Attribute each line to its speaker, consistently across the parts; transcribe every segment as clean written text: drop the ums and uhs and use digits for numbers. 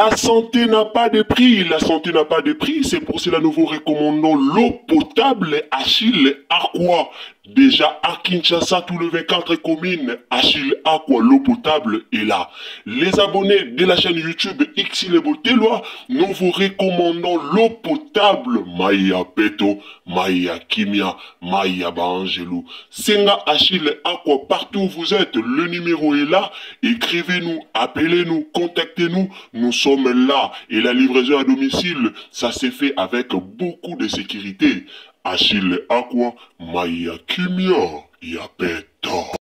Speaker 1: La santé n'a pas de prix, la santé n'a pas de prix, c'est pour cela nous vous recommandons l'eau potable Achille Aqua. Déjà à Kinshasa, tout le 24 communes, Achille Aqua, l'eau potable est là. Les abonnés de la chaîne YouTube Xile Boteloi, nous vous recommandons l'eau potable Maya Peto, Maya Kimia, Maya Baangelou. Senga Achille Aqua, partout où vous êtes, le numéro est là. Écrivez-nous, appelez-nous, contactez-nous. Nous sommes là. Et la livraison à domicile, ça s'est fait avec beaucoup de sécurité. Achille Aqua, Maya Kimia, Yapeto.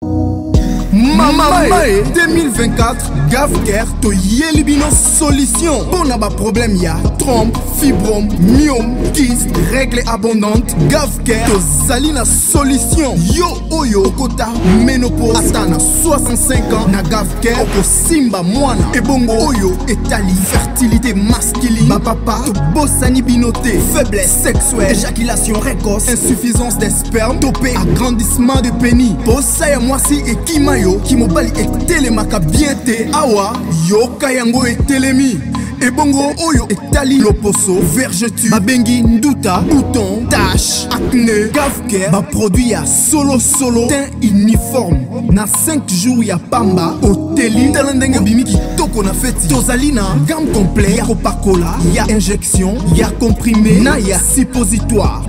Speaker 2: Mama Mae 2024 Gafker toyeli bino solution mpo na baproblème ya trompe fibrome myome kyste règle abondante Gafker tozali na solution yo oyo okota ménopause ata na 65 ans na Gafker okosimba mwana ebongo oyo etali fertilité masculine bapapa tobosani bino te faiblesse sexuelle éjaculation précoce insuffisance des sperme to mpe agrandissement de pénis posa ya mwasi ekima yo kimobali etelemaka bien te awa yoka yango etelemi ebongo oyo etali loposo vergeture babengi nduta bouton tache acné gafker baproduit ya solosolo teint uniforme na 5 jours ya pamba oteli tala ndenge obimi kitoko na feti tozali na gamme complet ya kopakola ya injection ya comprimé na ya suppositoire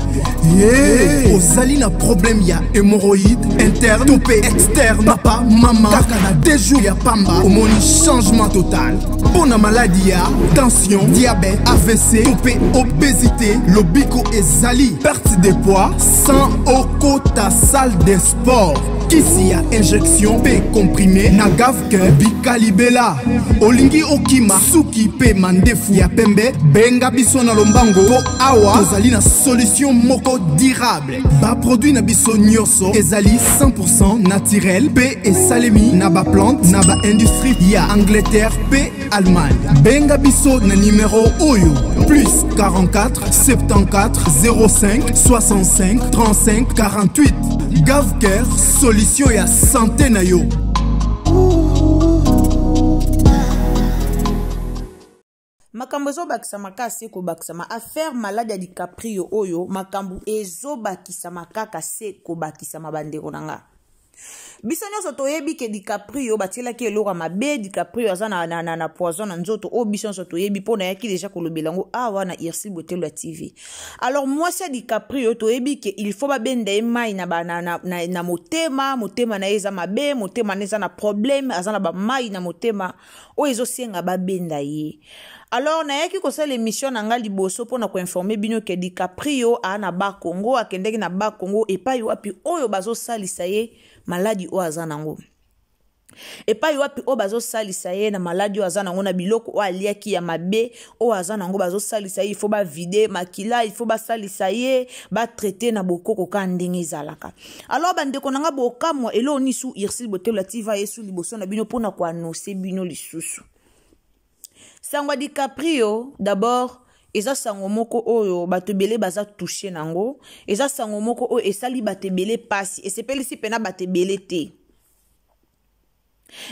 Speaker 2: yeah. ozali na problème ya hémorroïde interne to mpe externe papa mama kaka na 2 jours ya pamba omoni changement total mpo na maladi ya tension diabète avc to mpe obésité lobiko ezali perte de poids sans okota salle de sport kisi ya injection mpe comprimé na gafke bikalibela olingi okima suki mpe mandefu ya pembe benga biso na lombango mpo awa tozali na solution moko durable baproduit na biso nyonso ezali 100 naturel mpe esalemi na baplante na baindustrie ya angleterre mpe allemagne benga biso na nimero oyo plus 44 74 05 65 35 48 gavcare solution ya sante na yo.
Speaker 3: Makambo ezobakisama kaka se kobakisama. Affaire malade ya DiCaprio oyo makambo ezobakisama kaka se kobakisama bandeko na nga. Biso nyonso toyebi ke DiCaprio batielaki eloko ya mabe, DiCaprio aza na, na, na, na poison na nzoto oyo biso nyonso toyebi mpo nayaki deja kolobela yango awa na Irsi Botelo ya TV. Alors mwasi ya DiCaprio toyebi ke il faut babenda ye mai na, ba, na, na, na, na motema, motema na ye eza mabe, motema na ye eza na problème, aza na bamai na motema oyo ezosenga babenda ye. Alors nayaki kosala émission na nga liboso mpo na koinforme bino ke DiCaprio aa na ba Congo, akendeki na ba Congo epai wapi oyo bazosalisa ye maladi oyo aza nango, epai wapi oyo bazosalisa ye na maladi oyo aza nango, na biloko oyo aliaki ya mabe oyo aza nango bazosalisa ye, il faut bavide makila, il faut basalisa ye batraite na bokoko kaka ndenge ezalaka. Alors bandeko na nga bokamwa eloko nini su Ursule Botelo ativa yesu liboso na bino mpona koannonce bino lisusu sango ya DiCaprio. D'abord eza sango moko oyo bato ebele baza touche nango, eza sango moko oyo esali bato ebele pasi, esepelisi mpena bato ebele te.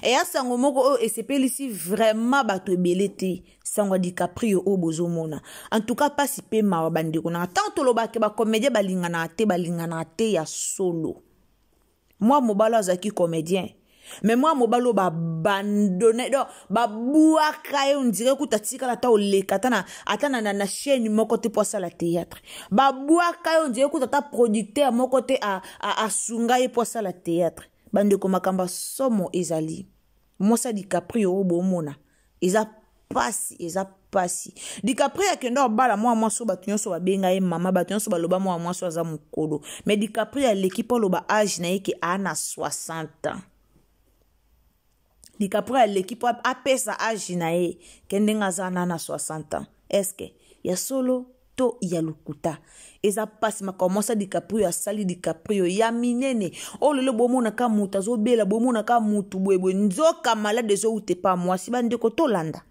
Speaker 3: Eya sango moko oyo esepelisi vraiment bato ebele te, sango ya DiCaprio oyo bozomona. En tout cas pasi mpe mawa bandeko nanga, ntango tolobaka bacomédien balinganaka te, balinganaka te ya solo. Mwa mobali azalaki comédien, mais mwa mobali oyo babandone donc babwaka ye, ondire kuta atikala ata oleka ata na, ata na, na, na chaîne moko te mpo asala théâtre. Babwaka ye, ondire kuta ata producteur moko te asunga ye mpo asala théâtre. Bandeko, makambo ya somo ezali. Mwasi ya DiCaprio oyo bomona eza pasi, eza pasi. DiCaprio akenda kobala mwa mwasi oyo bato nyonso babenga ye mama, bato nyonso baloba mwa mwasi oyo aza mokolo, mais DiCaprio aleki mpo aloba age na ye ke aa na 60 ans. DiCaprio aleki mpo apesa age na ye ke ndenge aza na 60 ans. Eske ya solo to ya lokuta? Eza mpasi makambo mwasi ya DiCaprio asali. DiCaprio ya minene oyo lelo bomonaka moto azobela, bomonaka motu boyeboye, nzoka malade ezowuta epa mwasi. Bandeko, tolanda.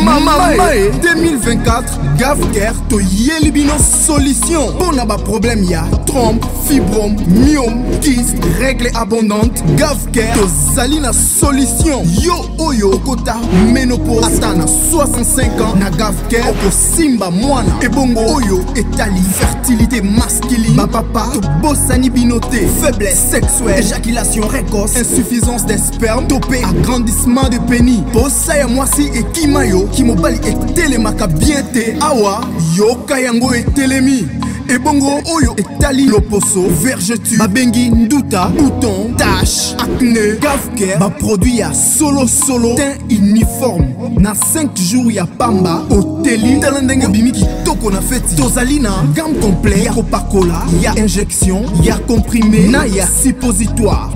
Speaker 2: Mamae 2024 Gavcare toyeli bino solution mpo na baproblème ya trompe, fibrome, myome, kyste, règle abondante. Gavcare tozali na solution. Yo oyo okota ménopause ata na 65 ans, na Gavcare okosimba mwana. Ebongo oyo etali fertilité masculine, bapapa tobosani bino te. Faiblesse sexuelle, éjaculation précoce, insuffisance des sperme to mpe agrandissement de pénis, posa ya mwasi ekima yo, kimobali etelemaka bien te, awa yoka yango etelemi. Ebongo oyo etali loposo, vergeture babengi nduta, bouton, tache, acné, Gavcare baproduit ya solosolo, teint uniforme na 5 jours ya pamba oteli. Tala ndenge obimi kitoko na feti. Tozali na gamme complet ya kopakola, ya injection, ya comprimé na ya suppositoire.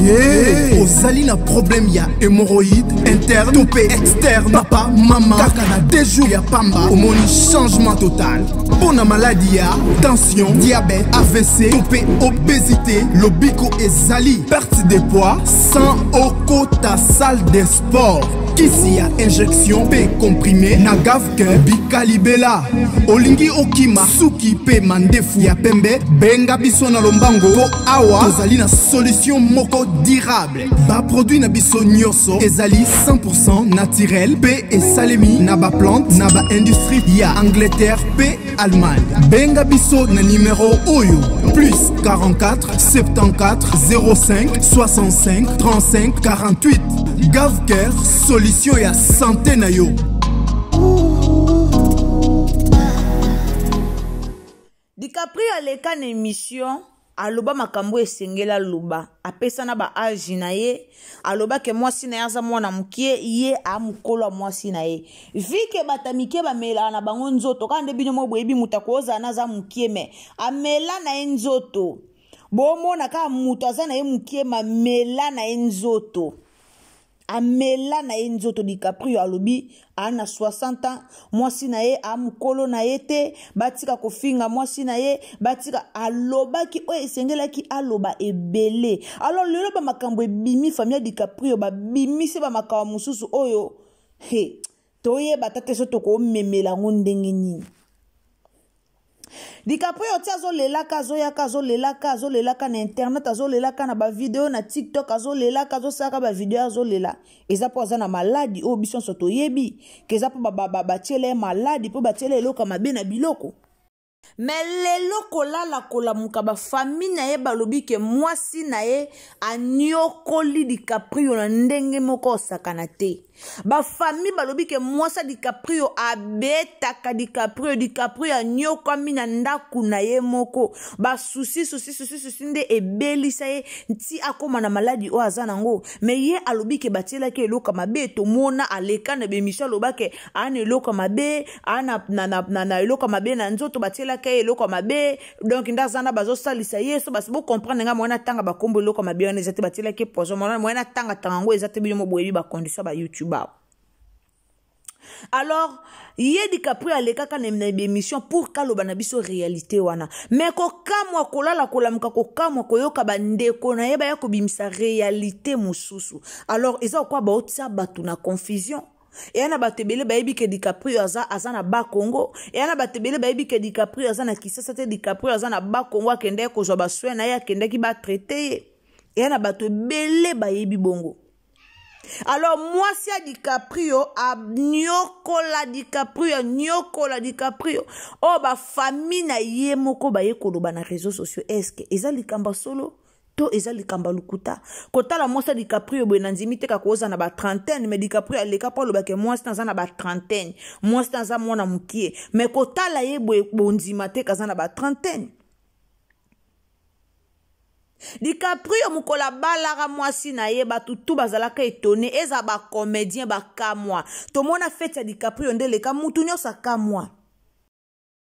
Speaker 2: Yeah. Ozali na problème ya hémorroïde interne to mpe externe, papa, mama, kaka na 2 jours ya pamba omoni changement total. Mpo na maladi ya tension, diabète, AVC to mpe obésité, lobiko ezali, perte de poids sans okota salle de sport, kisi ya injection mpe comprimé na Gavcare bikalibela. Olingi okima suki mpe mandefu ya pembe, benga biso na lombango mpo awa tozali na solution moko durable. Baproduit na biso nyonso ezali 100% naturel mpe esalemi na baplante na baindustrie ya Angleterre mpe Allemagne. Benga biso na numero oyo: plus 44 74 05 65 35 48. Gavcare, solution ya santé na yo.
Speaker 3: DiCaprio aleka na émission, aloba makambo esengeli aloba, apesa na baage na ye, aloba ke mwasi na ye aza mwana mokie, ye amokolo ya mwasi na ye. Vike bato mike bamelaka na bango nzoto kaka nde bino mo boyebi, moto akozala na aza mokie me amela na ye nzoto. Bomona kaka moto aza na ye mokie, mamela na ye nzoto, amela na ye nzoto. DiCaprio alobi aa na 60 ans, mwasi na ye aa mokolo na ye te, batika kofinga mwasi na ye, batika. Alobaki oyo esengelaki aloba ebele. Alors lelo bamakambo ebimi, famille ya DiCaprio babimisi bamakambo mosusu oyo he toyeba ta te so tokomemela yango ndenge nini. DiCaprio ti azolelaka, azoyaka, azolelaka, azolelaka na internet, azolelaka na bavideo na TikTok, azolelaka, azosalaka bavideo, azolela. Eza mpo aza na maladi oyo biso nyonso toyebi ke eza mpo batiela ye maladi, mpo batiela eloko mabe na biloko. Me lelo kolala kolamuka, bafamille na ye balobi ke mwasi na ye anyokoli DiCaprio na ndenge moko osakana te. Bafamille balobi ke mwasi ya DiCaprio abetaka DiCaprio, DiCaprio anyokwami na ndako na ye moko. Basusi susi susi susi nde ebelisa ye nti akóma na maladi oyo aza nango. Me ye alobi ke batielaki eloko mabe. Tomona aleka na bemission, alobake aa na eloko mabe, aa na, na, na, na, na eloko mabe na nzoto, batielaki ye eloko mabe. Donc nde aza na bazosalisa ye so basi bocomprendre nga moyen natanga bakombo. Eloko mabe wana eza te batielaki ye poison, moyen natangatanga yango eza te. Bino mo boyebi bacondition ya bayoutube awa. Alors ye DiCaprio alekaka na émission pour kaloba na biso réalité wana. Me kokamwa, kolala kolamuka, kokamwa koyoka bandeko na ye baya kobimisa réalité mosusu. Alors eza kokwa baotia bato na confusion. Eya na bato ebele bayebi ke DiCaprio aza na Bakongo. Eya na bato ebele bayebi ke DiCaprio aza na Kisasa te. DiCaprio aza na Bakongo, akendaki kozwa basoin na ye, akendaki batraite ye. Eya na bato ebele bayebi bongo. Alors mwasi ya DiCaprio anyokola DiCaprio, anyokola DiCaprio oyo bafamille na ye moko baye koloba na réseaux sociaux. Est-ce eza likambo solo to eza likambo ya lokuta? Kotala mwasi ya DiCaprio boye, na ndimi te kaka oza na batrentaine. Mais DiCaprio aleka mpo alobake mwasi na aza na batrentaine, mwasi na aza mwana mokie. Mais kotala ye boye, bondima te kaza na batrentaine. DiCaprio mokolo abalaka mwasi na ye, bato tu bazalaka étonné, eza bacomédien bakamwa. Tomona fete ya DiCaprio nde eleka, mutu nyonso akamwa,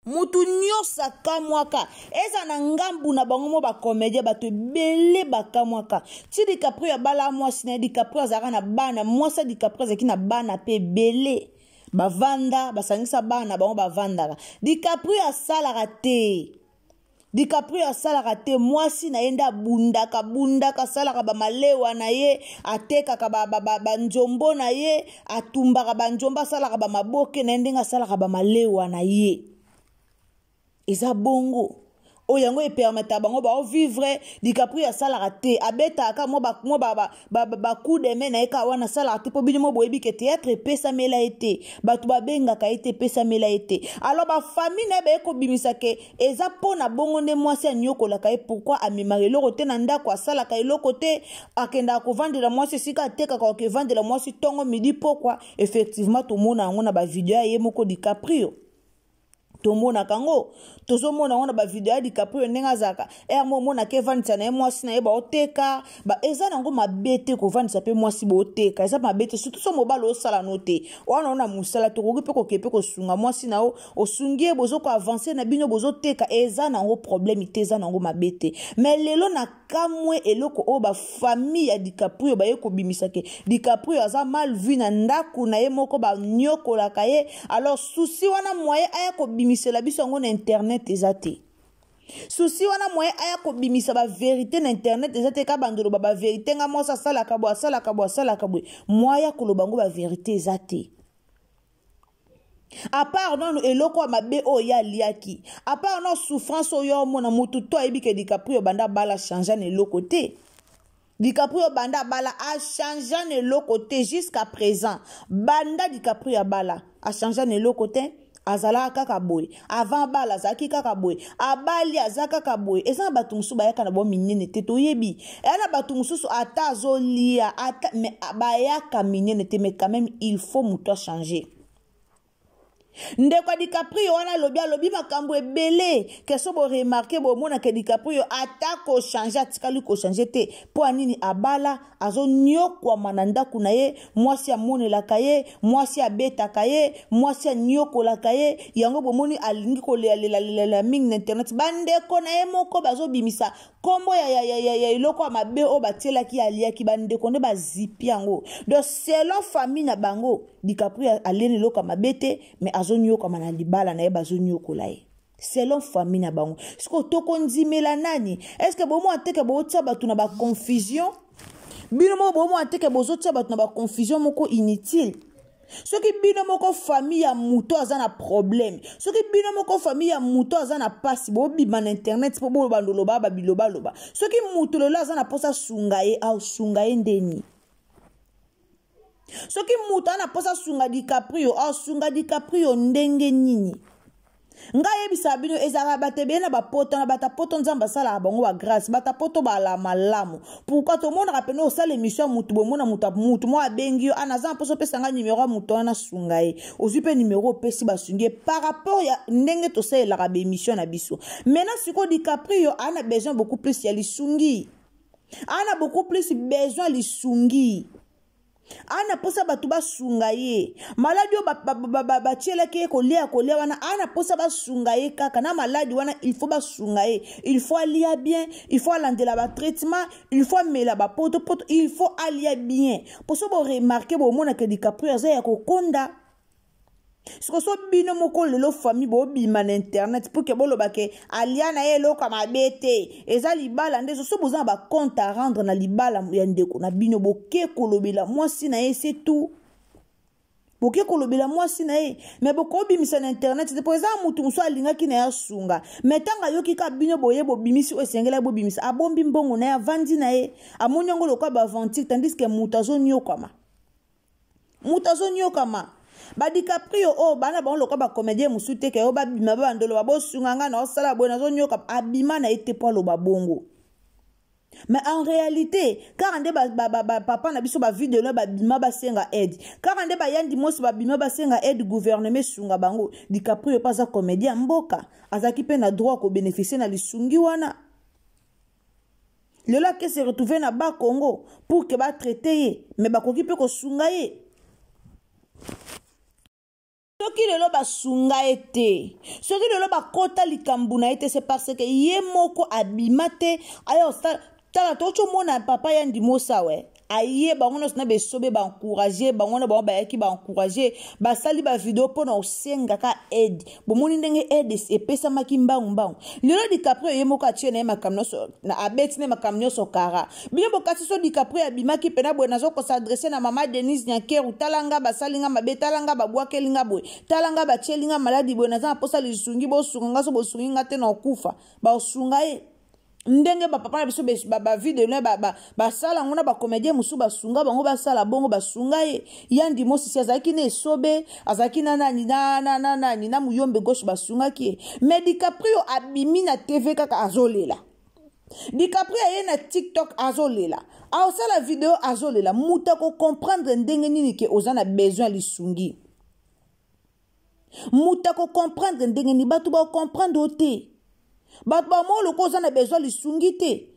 Speaker 3: mutu nyonso akamwaka. Eza na ngambu na bango mo bacomédien, bato ebele bakamwaka ti DiCaprio abala mwasi na ye. DiCaprio azalaka na bana, mwasi ya DiCaprio azalaki na bana mpe ebele, bavanda, basangisa bana bango, bavandaka. DiCaprio asalaka te. DiCaprio asalaka te mwasi na ye nde abundaka bundaka asalaka bamalewa na ye atekaka banzombo ba, ba, ba na ye atumbaka banzombo asalaka bamaboke na ye ndenge asalaka bamalewa na ye eza bongo oyo yango epermeta bango baovivre dicaprio asalaka te abetaka mwa bacoup de main na ye kaka wana asalaka te mpo bino mo boyebi ke théâtre epesamela ye te bato babengaka ye te epesamela ye te alors bafamille na ye baye kobimisa ke eza mpo na bongo nde mwasi anyokolaka ye pourkui amemaka eloko te na ndako asalaka eloko te akendaka kovandela mwasi esika atekaka okevandela mwasi ntongo midi pokwa effectivement tomona yango na bavideo ya ye moko dicaprio tomonaka yango tozomona yango na bavideo ya dicaprio ndenge azalaka ere mo omonaka evandisa na ye mwasi na ye baoteka ba, eza nango mabe te kovandisa mpe mwasi booteka eza mabe te surtout so mobali osala no te wana ona mosala tokoki mpe kokee mpe kosunga mwasi na yo osungi ye bozo koavanse na bino bozoteka eza nango problème te eza nango mabe te mais lelo na kamwe eloko oyo bafamille ya dicaprio baye kobimisa ke dicaprio aza mal vu na ndako na ye moko banyokolaka ye alors susi wana moye aya kobimisela biso yango na internet eza te susi wana moye aya kobimisa baverité na internet eza te ka bandoloba baverité nga mwasi asalaka boye asalaka boye asalaka boye moye ya koloba yango baverité eza te apart nanu eloko ya mabe oyo ye aliaki apart nanu souffrance oyo omona motu to ayebi ke dicaprio banda abala change na eloko te dicaprio banda abala achange na eloko te jusqu'à présent banda dicaprio abala achange na eloko te azalaka kaka boye avant abala azalaki kaka boye abali aza kaka boye eza na bato mosusu bayaka na bango minene te toyebi eya na bato mosusu ata azolia ata me bayaka minene te mais quand même il faut moto achange ndeko ya dicaprio wana alobi alobi makambo ebele keso boremarke bomonaka dicaprio ata kochange atikali kochange te mpo ya nini abala azonyokwama na ndako na ye mwasi amonelaka ye mwasi abetaka ye mwasi anyokolaka ye yango bomoni alingi kolelalelela mingi na internet bandeko na ye moko bazobimisa nkombo ya, ya, ya, ya, ya eloko ya mabe oyo batielaki ye aliaki bandeko nde bazipi yango donc selon famille na bango dicaprio alieni eloko ya mabe te mais azonyokwama na libala na ye bazonyokola ye selon famille na bango sikoyo tokondimela nani estce bomona teke botia bato na baconfusion bino moko bomona teke bozotia bato na baconfusion moko inutile soki bino moko famille ya moto aza na problème soki bino moko famille ya moto aza na mpasi bobima na internet mpo bobanda oloba babilobaloba soki moto lelo aza na mposa asunga ye asunga ye ndeni soki moto aza na mposa asunga dicaprio asunga dicaprio ndenge nini ngai ayebisaka bino ezalaka bato ebele na bapoto na bato ya poto nzambe asalaka bango bagrâce bato ya poto bala malamu pourkui tomonaka mpena osala émission ya motu bomona moto motu moko abengi yo ana ah, aza na mposa opesa ngai nimero ya moto wana asunga ye ozwi mpe nimero opesi basungi ye par rapport ya ndenge tosalelaka baémission na biso maintenant sikoyo dicaprio aa na besoin beaucoup plus ya lisungi aa na beaucoup plus besoin lisungi ana mposa bato basunga ye maladi oyo batielaki ye kolia kolia wana ana mposa basunga ye kaka na maladi wana il faut basunga ye il faut alia bien il faut alandela batraitement il faut amela bapotopoto il faut alia bien mposo boremarke bomonaka dicaprio aza ya kokonda siko so bino moko lelo famille bobima na internet mpo ke boloba ke alia na ye eloko ya mabe te eza libala nde so boza na bacompte à rendre na libala ya ndeko na bino boke kolobela mwasi na ye se tout boke kolobela mwasi na ye me bokobimisa na internet te mpo eza motu mosusu alingaki na ye asunga me ntango ayoki ka bino boye bobimisi oyo esengelaki bobimisa abombi mbongo na ye avandi na ye amoni yango lokola baaventure tandis ke moto azonyokwama moto azonyokama badicaprio oyo oh, bana bango lokola bacomédien mosusu te ke oyo babima babandoloba bosunga ngai naosala boye nazonyoka abima na ye te mpo aloba bongo mais en réalité kaka nde bapapa na biso bavideo na babima basenga aide kaka nde bayandi mosi babima basenga aide gouvernement esunga bango dicaprio mpe aza comédien mboka azalaki mpe na droit kobénéficie na lisungi wana lelo ake se retrouve na ba congo pour ke batraite ye me bakoki mpe kosunga ye soki lelo basunga ye te soki lelo bakota likambo na ye te se parce que ye moko abima te aya osala tala toki omona papa ya ndimosa we. Aye bango nyonso na besobe baencourage bango na bango bayaki baencourage, basali bavideo mpo na kosengaka aide. Bomoni ndenge aide epesamaki mbangu mbangu. Lelo DiCaprio ye moko atie na ye makambo nyonso, abeti na ye makambo nyonso kara. Bino bokasi so DiCaprio abimaki mpena boye, nazo kosadresse na mama Denise Nyakeru, tala nga basali nga mabe, tala nga babwakeli nga boye, tala nga batieli nga maladi boye, naza na mposa lisungi, bosunga nga, so bosungi nga te na okufa. Baosunga ye ndenge bapapa na biso bavie de loin basala yango na bacomédien mosusu basunga bango, basala bongo, basunga ye. Yandi Mosisi azalaki na esobe, azalaki na nani na na na nani na Muyombe Gauche, basungaki ye. Mais DiCaprio abimi na TV kaka azolela. DiCaprio aye na TikTok azolela, aosala video azolela. Moto akocomprendre ndenge nini ke oza na besoin ya lisungi? Moto akocomprendre ndenge nini? Bato bakocomprendre o te. Bato bamoko lokola oza na besoin lisungi te.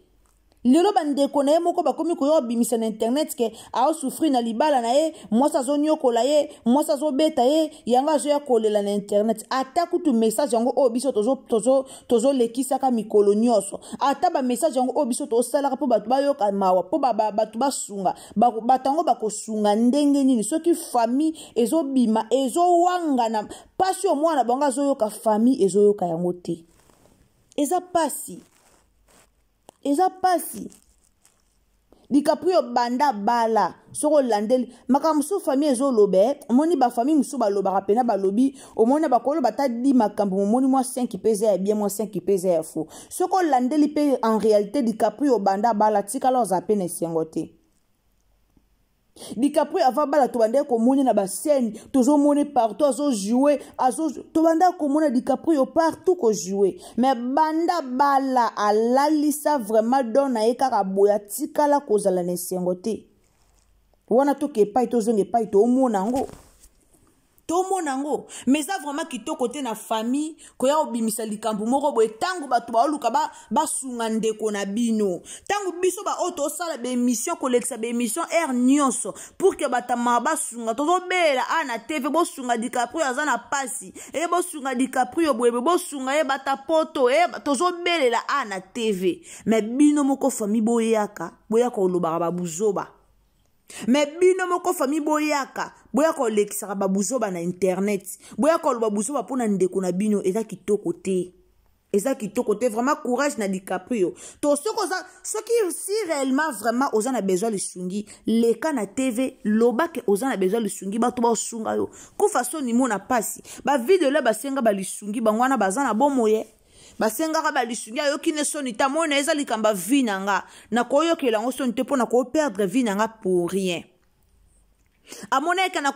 Speaker 3: Lelo bandeko na ye moko bakomi koya kobimisa na internet ke aosouffrir na libala na ye, mwasi azonyokola ye, mwasi azobeta ye, yango azoya kolela na internet. Ata kutu message yango oyo biso tozolekisaka mikolo nyonso, ata bamessage yango oyo biso tosalaka mpo bato bayoka mawa, mpo bato basunga bato yango, bakosunga ndenge nini soki famille ezobima ezowangana mpasi oyo mwana bango azoyoka? Famille ezoyoka yango te. Eza pasi, eza pasi. DiCaprio banda bala, soki olandeli makambo mosusu famille ezoloba, omoni bafamille mosusu balobaka mpena, balobi, omoni bakoloba ata di makambo, momoni mwa 5 mpe eza ya bien, mwa 5 mpe eza ya faux. Soki olandeli mpe en réalité, DiCaprio banda bala tikala ozala mpe na esengo te. DiCaprio ava bala, tobandaki komona na bascène, tozomona partout azojoue, azo tobandaki komona DiCaprio partout kojoue. Mais banda bala, alalisa vraiment don na ye kaka boye, atikala kozala na esengo te. Wana toke epai, tozonga epai, tomona yango, tomona yango. Mais eza vraiment kitoko te na famille koya kobimisa likambo moko boye ntango bato baoluka basunga ndeko na bino, ntango biso baoyo tosala baémission, kolekisa baémission heure nyonso pour que batamaka basunga. Tozobelela a na TV: bosunga DiCaprio, aza na pasi e, bosunga DiCaprio boyebe, bosunga ye, bata poto e. Tozobelela a na TV, mais bino moko famille boyaka, boyaka kolobaka babuzoba. Mais bino moko famille boyaka, boyaka kolekisaka babuzoba na internet, boyaka koloba buzoba mpona ndeko na bino. Eza kitoko te, eza kitoko te vraiment. Courage na DiCaprio. To soki oza, soki si réellement vraiment oza na besoin lisungi, leka na TV, lobake oza na besoin lisungi, bato baosunga yo. Kufa soni mona pasi. Bavideo la basenga balisungi, bango wana baza na bomoye, basengaka balisungi. Ayoki ne soni ta mona eza likambo ya vie na nga, nakoyokela yango soni te mpo na koperdre vie na nga pour rien. Amona eke na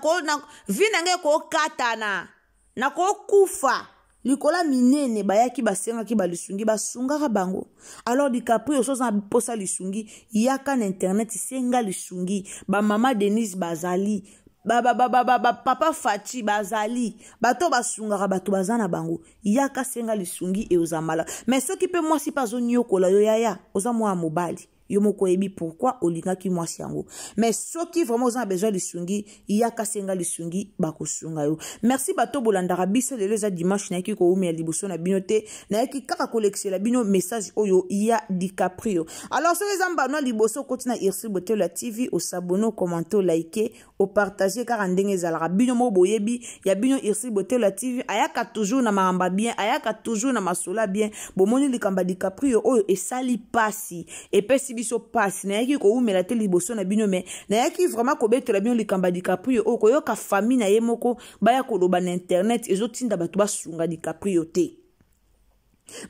Speaker 3: vie na nga ekokatana, nakokufa likolo ya minene. Bayaki basengaki balisungi, basungaka bango. Alors DiCaprio, so oza na mposa lisungi, yaka na internet, senga lisungi. Bamama Denise bazali, bapapa Faci bazali, bato basungaka bato baza na bango. Yaka senga lisungi e oza mala. Mais soki mpe mwasi mpe azoniokola yo, yaya, oza mwana mobali, yo moko oyebi pourquoi olingaki mwasi yango. Mais soki vraiment oza na besoin lisungi, yaka senga lisungi, bakosunga yo. Merci bato bolandaka biso. Lelo eza dimanche, nayaki koumela liboso na bino te, nayaki kaka kolekisela bino message oyo ya DiCaprio. Alors soki eza mbano ya liboso okoti na Irsi Botelo ya TV, osabone, okommente, olike, opartage kaka ndenge ezalaka. Bino moko boyebi ya bino Irsi Botelo ya TV ayaka toujours na makambo ya bien, ayaka toujours na masolo ya bien. Bomoni likambo ya DiCaprio oyo esali pasi, epesi biso pasi. Nayaki kowumela te liboso na bino, mais nayaki vraiment kobetela bino likambo ya DiCaprio oyo. Koyoka famille na ye moko baya koloba na internet ezotinda bato basunga DiCaprio te.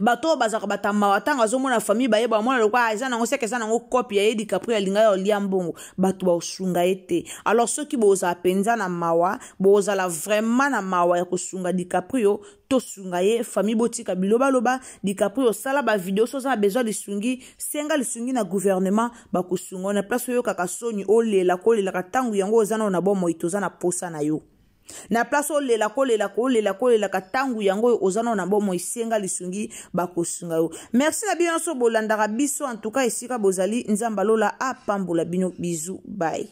Speaker 3: Bato oyo bazalaka bato ya mawa, ntango azomona famille bayeba, bamona lokola eza nango seke, eza nango kope ya ye DiCaprio alinga ya olia mbongo, bato baosunga ye te. Alors soki bozala mpenza na mawa, bozala vraiment na mawa ya kosunga DiCaprio, tosunga ye. Famille, botika bilobaloba. DiCaprio, osala bavideo, so oza na besoin lisungi, senga lisungi na gouvernement, bakosunga. Na place oyokaka soni, olela kolelaka ntango yango oza nao na bomoi, toza na posa na yo. Na place olela kolela kolela kolelaka ntango yango oyo oza nao na bomoi, senga lisungi, bakosunga yo. Merci na bino nyonso bolandaka biso. En tout cas, esika bozali, Nzambe alola apambola bino. Bisous, bye.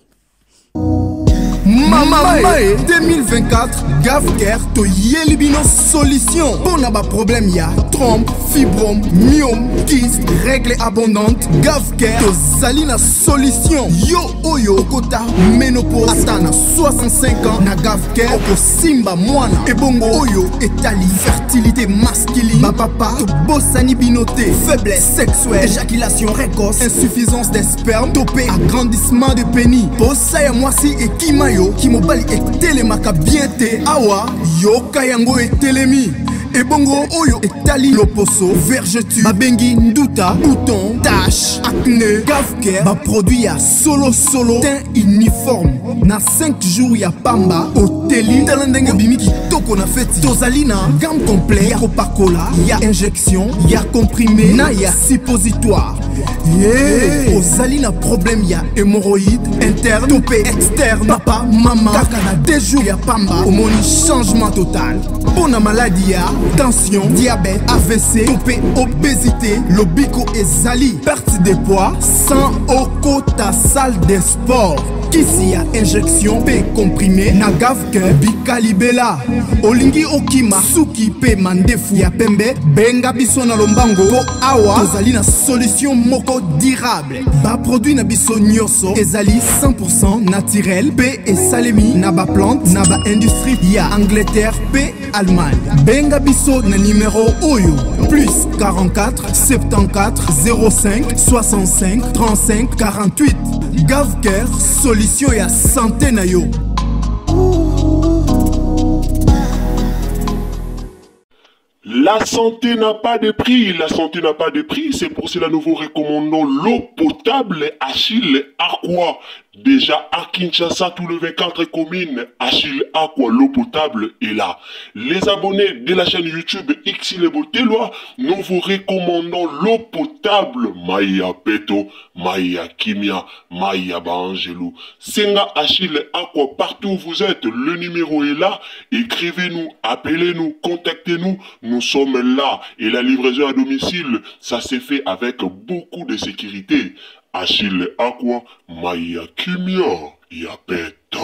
Speaker 2: Mamae 2024 Gavcare toyeli bino solution mpo na baproblème ya trompe, fibrome, myome, kyste, règle abondante. Gavcare tozali na solution. Yo oyo okota ménopause ata na 65 ans, na Gavcare okosimba mwana. Ebongo oyo etali fertilité masculine, bapapa tobosani bino te. Faiblesse sexuelle, éjaculation précoce, insuffisance des sperme to mpe agrandissement de pénis, posa ya mwasi ekima yo, kimobali etelemaka bien te, awa yoka yango etelemi. Ebongo oyo etali loposo, vergeture babengi nduta, bouton, tache, acné, Gavcare baproduit ya solosolo, teint uniforme na 5 jours ya pamba oteli. Tala ndenge obimi kitoko na feti. Tozali na gamme complet ya kopakola, ya injection, ya comprimé na ya suppositoire. Yeah. Ozali na problème ya hémorroïde interne to mpe externe, papa, mama, kaka na 2 jours ya pamba omoni changement total. Mpo na maladi ya tension, diabète, AVC to mpe obésité, lobiko ezali. Perte de poids sans okota salle de sport, kisi ya injection mpe comprimé na Gavcare bikalibela. Olingi okima suki mpe mandefu ya pembe, benga biso na lombango mpo awa tozali na solution moko durable. Baproduit na biso nyonso ezali 100 naturel mpe esalemi na baplante na baindustrie ya Angleterre mpe Allemagne. Benga biso na numero oyo: plus 44 74 05 65 35 48. Gavcare, solution ya santé na yo.
Speaker 1: La santé n'a pas de prix, la santé n'a pas de prix, c'est pour cela nous vous recommandons l'eau potable Achille Aqua. Déjà à Kinshasa, tout le 24 communes, Achille Aqua, l'eau potable est là. Les abonnés de la chaîne YouTube Xile Boteloi, nous vous recommandons l'eau potable Maya Peto, Maya Kimia, Maya Baangelou. Senga Achille Aqua, partout où vous êtes, le numéro est là. Écrivez-nous, appelez-nous, contactez-nous, nous sommes là. Et la livraison à domicile, ça s'est fait avec beaucoup de sécurité. Achille Aqua, Maya Kimia, Yapeto.